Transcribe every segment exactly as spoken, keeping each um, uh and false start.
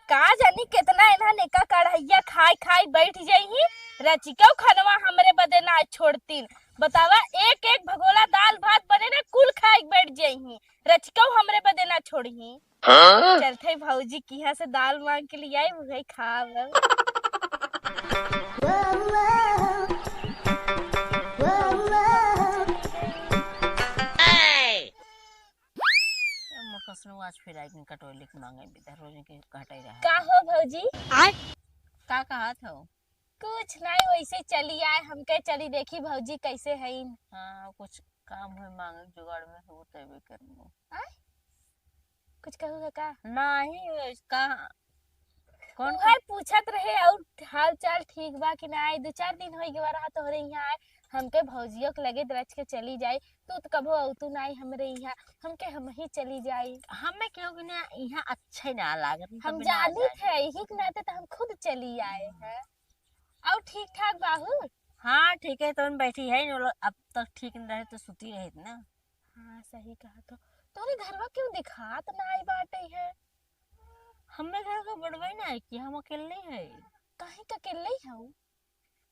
का जानी केतना इन्हन एका कढ़ैया खाइ खाइ बैठ जइहीं, रचिकउ खनवा हमरे बदे ना छोड़तीन। बतावा, एक एक भगोला दाल भात बने ना, कुल खाइ बैठ जइहीं, रचिकउ हमरे बदे ना छोड़हीं। हाँ? चलते भौजी किहाँ से दाल मांग के लियाई, उहइ खाब। ए, मोर कसनो आज फिर आई कटोरी लेके मांगे बिदा, रोज के घटाई रहा। का हो भौजी? आय? का कहत हो? कुछ नहीं, वैसे चली आए, हमके चली देखी भौजी कैसे हईन। हाँ, कुछ काम होई मांगे जुगाड़ में हो तबे करबो। आय? कुछ कहू है का? नहीं, का कौन उहे पूछत रहे और हाल चाल ठीक बा कि नाई। दो चार दिन होई गवा रहा तोहरे यहाँ आए, हमके भौजियो के लगे रच के चली जाई। तू तो कभो अउतू नाई हमरे यहाँ, हमके हम ही चली जाई। हमें क्यों कि ना यहाँ अच्छे ना लागत, हम तबे ना जानी जाए। थे, यही के नाते तो हम खुद चली आए हैं। और ठीक ठाक बाहू? हाँ, ठीक है, तो बैठी है, अब तक ठीक न रहे तो सुती रहित ना। हाँ, सही कहा तो। तोरे घरवा क्यों दिखात नाई बाटे है? हमें घर का बड़वाई ना है कि हम अकेले है। काहे का अकेले हऊ?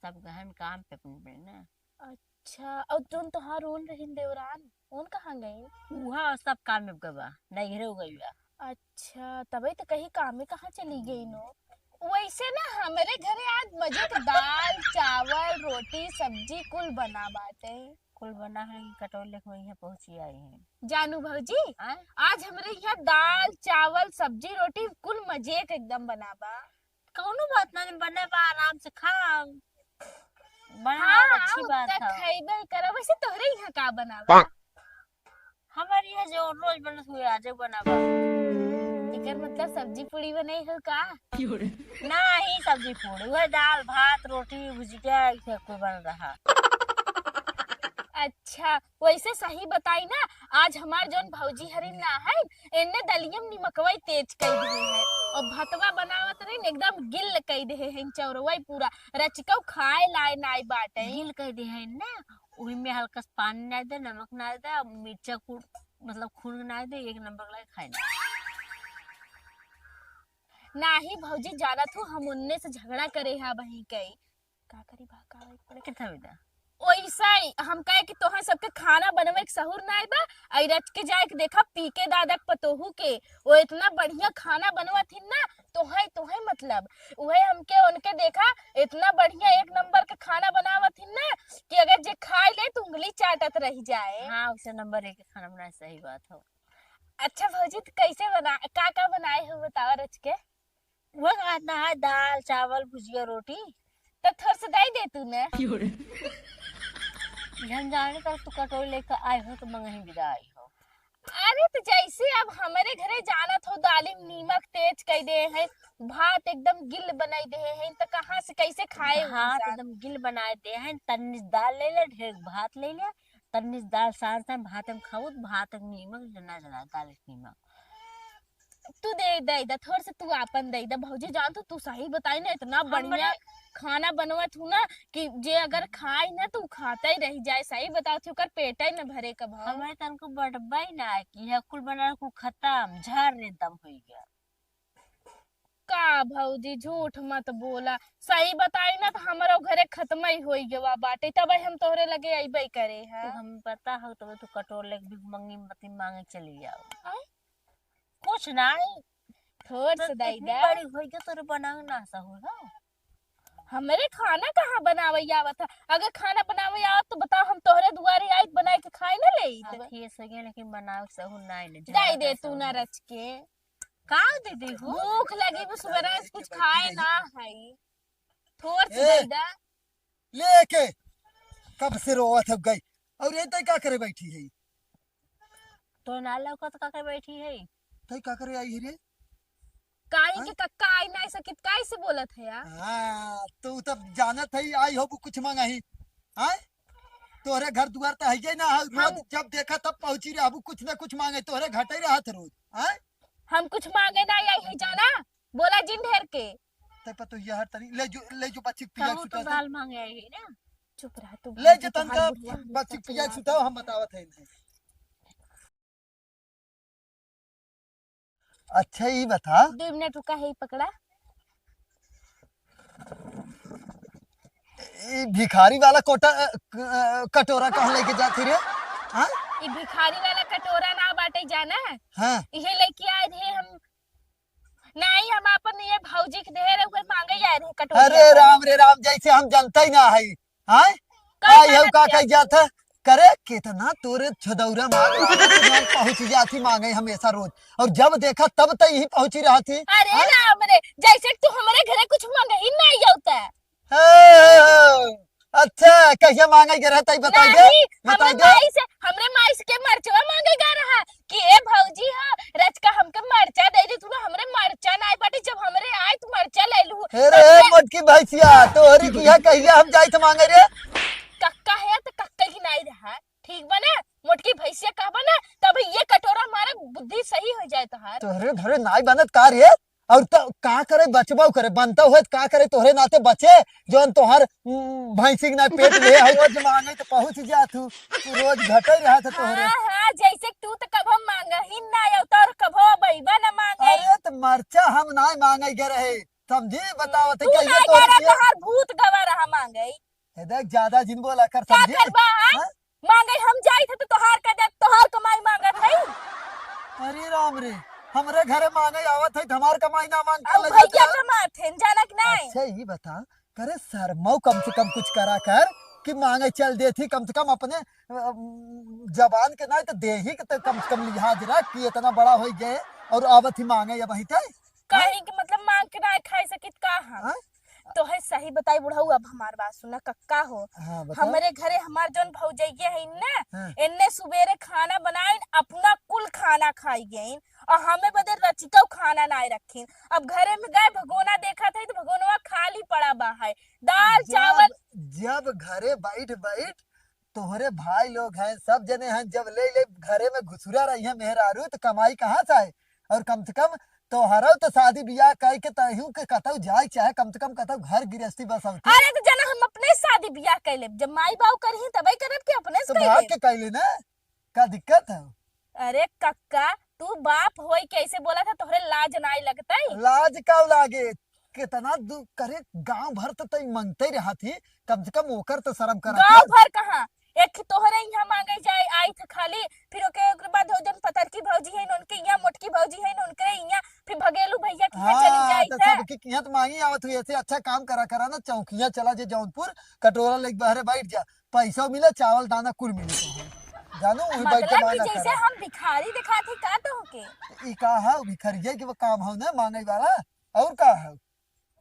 सब गहन काम पे अपने पे ना। अच्छा, और तुम तोहार ओन रहिन देवरान, ओन कहाँ गई? उहा सब काम में गवा, नैहरे हो गई बा। अच्छा, तबे तो कहीं काम में कहाँ चली गई नो? वैसे ना हमरे घरे आज मजे के दाल, चावल, रोटी, सब्जी कुल बना बाटे। कुल बना है कि कटोरी लेके वहीं पहुँची आई है। जानू भौजी, आय? आज हमरे यहाँ दाल, चावल, सब्जी, रोटी कुल मजे के एकदम बना बा। कौनो बात ना, बने बा, आराम से खाओ। बना हाँ, और अच्छी उ बात त है। खइबे करब। वैसे तोहरे यहाँ का बना बा? हमारे यहाँ जो रोज बनत हुए, आज बना बा। एकर मतलब सब्जी पूड़ी बने हो का? नहीं, सब्जी पूड़ी, वह दाल, भात, रोटी, भुजिया, ये सब कुछ बन रहा। अच्छा, वैसे सही बताई ना, आज हमार जौन भौजी हरिन ना है, इनने दलियम निमकवाई तेज कई दिहे है, और भतवा बनावत रही एकदम गिल कई दिहे है, चौरवाई पूरा रचिकऊ खाए लाए नाई बाटे। गिल कई दिहे है ना, उही में हल्का सा पानी नाई दे, नमक नाई दे, मिर्चा कूट, मतलब खून नाई दे, एक नंबर के लागे खाए ना। नाही भौजी, जानत हूँ हम उनने से झगड़ा करे हा बही कई। का करी बा, का वही पड़े। कितना बेटा? ओइसे ही हम कहे कि तोहर सबके खाना बनवे के सहूर नाई बा, आई रच के जाए के देखा पी के दादा के पतोहू के, वो इतना बढ़िया खाना बनवत हिन ना, तोहे, तोहे मतलब, उहे हमके उनके देखा, इतना बढ़िया एक नंबर के खाना बनावत हिन ना कि अगर जे खाए ले तो उंगली चाटत रह जाए। हाँ, उसे नंबर एक के खाना बनाए, सही बात हो। अच्छा भौजी, तो कैसे बना, का का बनाए हो बताओ रच के? वो कहत ना है दाल, चावल, भुजिया, रोटी। तो थोड़ से दे दे तू ने। हम जाने तक तू कटोरी लेकर आए हो तो मंगही बिदा आई हो। अरे तो जैसे अब हमारे घरे जानत हो दाली में नीमक तेज कई दे है, भात एकदम गिल बनाई दे है, तो कहाँ से कैसे खाए भात इंसान? एकदम गिल बनाए दे है, तन्नी दाल ले ले, ढेर भात ले ले, तन्नी दाल सान सान भात में खाऊ, भात में नीमक जना जना दाल में नीमक। तू दे, दे दे, थोड़ से तू आपन दे दे। भौजी जान तो तू सही बताई ना, इतना बढ़िया हमरे खाना बनवत हूँ ना कि जे अगर खाई ना तो उ खाता ही रह जाए। सही बताओ थी, ओकर पेट ही न भरे कब। हमरे तनको बटबई ना कि है कुल बना कुल खत्म, झार एकदम हो गया। का भौजी झूठ मत बोला, सही बताई ना तो हमरो घरे खत्म ही हो गया बाटे, तब हम तोहरे लगे अइबे करे है। तू हम पता हो तब तू कटोर लेके भीख मंगी मती मांगे चली जाओ। आय? कुछ नहीं। थोड़ तो से दई इतनी दा। बड़ी होई के तोरे बनावे ना सहूर हो। हमरे खाना कहाँ बनावे आवत है? अगर खाना बनावे आवत तो बताओ, हम तोहरे दुआरे आइत बनाए के खाए ना लेइत। अब खीस हो गया, लेकिन बनावे के सहूर नहीं ले। दई दे तू ना रच के। का दे दे हो? भूख लगी भी सुबह से कुछ खाए ना है। थोड़ से ए, दई दा। लेके कब से रोवत है गई। और ये तय का करे बैठी है? तो ना लौकत का करे बैठी है? तय का करे आई है रे? काहे हाँ? के कक्का आई ना सकित, काहे से बोलत है यार? हाँ, तू तब जानत है आई हो कुछ मांगा ही। हाँ? तोहरे घर दुआर तो है ही ना, रोज हम जब देखा तब पहुंची रे, अब कुछ ना कुछ मांगे, तोहरे घटे रहत रोज। हाँ? हम कुछ मांगे ना आई है जाना, बोला जिन ढेर के। तय पर तो ये हर तरी, ले जो, ले जो बच्ची के पिया कहूँ तो सुता था। दाल मांगे आई है ना। चुप रह तू, ले भौजी, जो तोहार तनका बुढ़िया बच्ची के पिया सुताओ, हम बतावत है इन्हें। अच्छा, ई बता। दो मिनट रुका, है, ई पकड़ा। ई भिखारी वाला कोटा, अ, क-, अ, कटोरा कहाँ लेके जात ही रे? हाँ? ई भिखारी वाला कटोरा ना बाटे जाना। हाँ। इहे लेके आए रहे हम। नहीं, हम अपन ये भौजी के देहे रहे, उहे मांगे आए रहे कटोरा। अरे राम रे राम, जैसे हम जनता ही ना है। हाँ? का आई हऊ का कही जात है? करे, कितना तोरे छदौरा मार रहा है, तू जान पहुँच जाती मांगे हमेशा रोज। और जब देखा तब तक यही पहुँची रहा थी। अरे हाँ? राम रे, जैसे तू हमरे घरे कुछ मांगे ही नहीं होता। हे, अच्छा, कहिया मांगे के रहता है, बताई दे, नहीं, बताई हमरे दे। माई से, हमरे माई से के मरचवा मांगे गा रहा कि ए भौजी हो, रचका हमके मरचा दे दे, तू ना हमरे मरचा नाई बाटे, जब हमरे आए तू मरचा ले लू। हे तो रे, अपने मोटकी भैंसिया, तोहरी किया कहिया हम जाई थे मांगे रे? कक्का है तो कक्का ही नाई रहा, ठीक बा ना? मोटकी भैंसिया कहबा ना, तब ये कटोरा हमारा बुद्धि सही हो जाए तोहार। तोहरे धरे नाई बनत का रे? और तो का करे, बचबो करे, बनता हुए तो का करे, तोहरे नाते बचे, जौन तोहर, उम, भैंसी के ना पेट में है, रोज मांगे तो पहुँच जा तू, तू रोज घटे रहा था तोहरे। हाँ, हाँ, जैसे तू तो कभो मांगा ही ना, और तो कभो बैबा ना मांगे। अरे तो मरचा हम ना मांगे गए रहे, समझी? बताओ तो तू कहिए ना तोहरे के? तोहार भूत गवा रहा मांगे। ए देख, ज्यादा जिन बोला कर, का समझी? करबा, हाँ? हाँ? मांगे हम जाई थे तो तोहार का जात, तोहार कमाई मांगत है। अरे राम रे, हमरे घरे मांगे आवत है, हमार कमाई ना मांग के अब ले जात भैया है। कमात है, जानक नहीं। अच्छा, ये बता, करे शर्माऊ कम से कम कुछ करा कर कि मांगे चल देती, कम से कम अपने, अम, जबान के नहीं तो देही के तो कम से कम लिहाज रख कि इतना बड़ा हो गए और आवत ही मांगे अब ही ते। कहीं के मतलब मांग के ना खाई सकित का हम? हाँ? तोहे सही बताई बुढ़ऊ, अब हमार बात सुना कक्का हो। हाँ, बता। हमरे घरे हमार जौन भौजैया है ना, हाँ। इन्ने सुबेरे खाना बनाइन, अपना कुल खाना खाई गइन, और हमें बदे रचिकौ खाना नाय रखिन। अब घरे में गए भगोना देखा था तो भगोनवा खाली पड़ा बा है, दाल जब, चावल। जब घरे बैठ बैठ तोहरे भाई लोग हैं, सब जने हैं, जब ले ले घरे में घुसुरा रही है मेहरारू, तो कमाई कहाँ से आए? और कम से कम तोहरो तो शादी बियाह कई के तहू के कतौ जाए, चाहे कम से कम कतौ घर गृहस्थी बसाऊ। अरे तो जना हम अपने शादी बियाह कर लेब, जब माई बाऊ करी तबे करब कि अपने से तो कर भाग लेब। के कई ले ना, का दिक्कत है? अरे कक्का, तू बाप होई के ऐसे बोला था, तोहरे लाज नाई लगतई? लाज का लागे? कितना दु-, करे, गांव भर तो तई मांगते रहा थी, कम से कम ओकर तो शर्म करा गांव कर। भर कहाँ, एक तोहरे यहाँ मांगे जाए आई थे खाली, फिर ओके ओकरे बाद हो जन पतरकी भौजी है, उनके यहाँ मोटकी भौजी है, उनके यहाँ फिर भगेलू भैया के यहाँ चली हाँ, जाए तो थे। सबके यहाँ तो मांगी आवत हुई, ऐसे अच्छा काम करा करा ना, चौकिया चला जे जौनपुर, कटोरा लेके बाहरे बैठ जा, पैसा मिले, चावल दाना कुल मिले तोहरे। जानो, वही बैठ के मतलब कि मांगा जैसे करा। हम भिखारी दिखात ही का तो होके? ई का है, भिखरिया के वो काम हो ना मांगे वाला, और का है?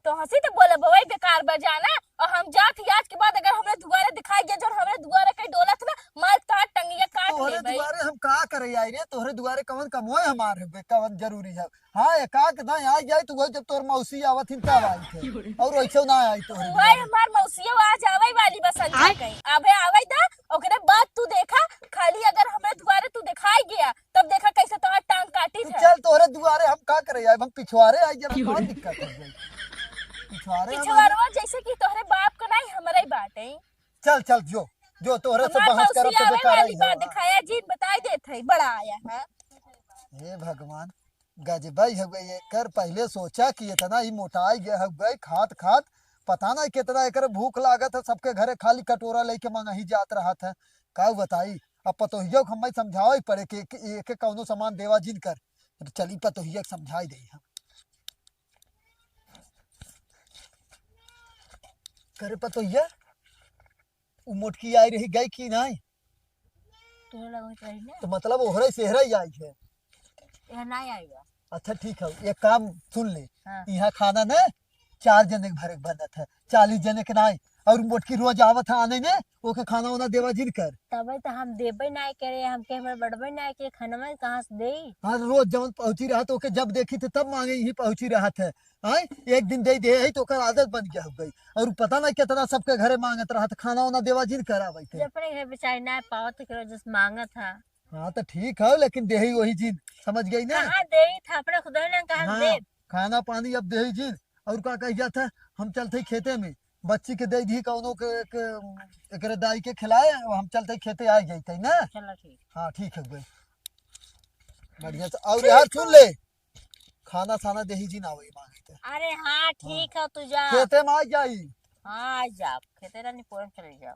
तो हंसी तो बोले बवई बेकार बजाना, और हम जात ही आज के बाद अगर हमरे दुआरे दिखाई गया, जो हमरे दुआरे कहीं डोलत ना, मार काट टंगिया काट तोहरे लेबे। दुआरे हम का करे आई रे? तोहरे दुआरे कवन कमोए हमार है बे, कवन जरूरी है? हाँ, एकाक दाएं आ जाए तो वही जब तोर मौसी आवत हिन तब आई थे, और वैसे ना आई तोहरे वही दुआरे। हमार मौसिया आज आवे वाली बा संझा आय। कहीं, अबे आवे दा, ओकरे बाद तू देखा, खाली अगर हमरे दुआरे तू दिखाई गया, तब देखा कैसे तोहार टांग काटी तू थे। चल, तोहरे दुआरे हम का करे आए, हम पिछवारे आई जब कौन दिक्कत हो गई? पिछवारे हम पिछवारवा जैसे कि तोहरे बाप को नहीं, हमरे ही बाटे। चल, चल, जो, जो तोहरे से हमार बहस करब मौसी तो आवे बेकार वाली ही बा, होगा। दिखाया जी, बताई देत है, बड़ा आया है। हे भगवान, गजबई हो गई एकर। पहले सोचा कि इतना ही मोटाई गया हो गई, खात खात पता नहीं कितना एकर भूख लागत है, सबके घरे खाली कटोरा लेके मंगही जात रहत है। का बताई, अब पतोहिया को हमें समझावे पड़े कि, कि एके कौनो सामान देवा जिन कर। तो चली पतोहिया के समझाई दे हम। करे पतोहिया, उ मोटकी आई रही, गई कि नहीं? तोहरे लगत रही ना। तो मतलब ओहरे सेहरा ही आई है। यह नहीं आई बा। अच्छा ठीक है, एक काम सुन ले। हाँ। यहाँ खाना ना चार जने के भरे के बनत है, चालीस जने के नाई। और मोटकी रोज आवत है आने में, ओके खाना वाना देवा जिन कर। तबे तो हम देबे नाई करे, हमके हमरे बड़बे नाई के खाना में कहाँ से देई? हाँ, रोज जवन पहुँची रहा तो ओके जब देखी थे तब मांगे, यही पहुँची रहा थे। हाँ, एक दिन दे दे है तो ओकर आदत बन गया हो गई। और पता नहीं कितना सबके घरे मांगत रहा था, खाना वाना देवा जिन करावे थे। जे अपने घर बेचारी ना पावत के वजह से मांगत था। हाँ, तो ठीक है, लेकिन देही वही जिन, समझ गई ना? कहाँ देही था, अपने खुद ही ना कहाँ हाँ, दे। खाना पानी अब देही जिन। और का कह जाता, हम चलते ही खेते में, बच्ची के दे दी कौनो के, के, एकरे दाई के खिलाए, और हम चलते ही खेते आ जाते ना। चलो ठीक। हाँ, ठीक है गई। बढ़िया से, और यार सुन ले, खाना साना देही जी ना होई मांगे ते। अरे हाँ, ठीक है, तू जा। खेते में आ जाई। हाँ, आ जा, खेते रानी पोरम चले जाओ।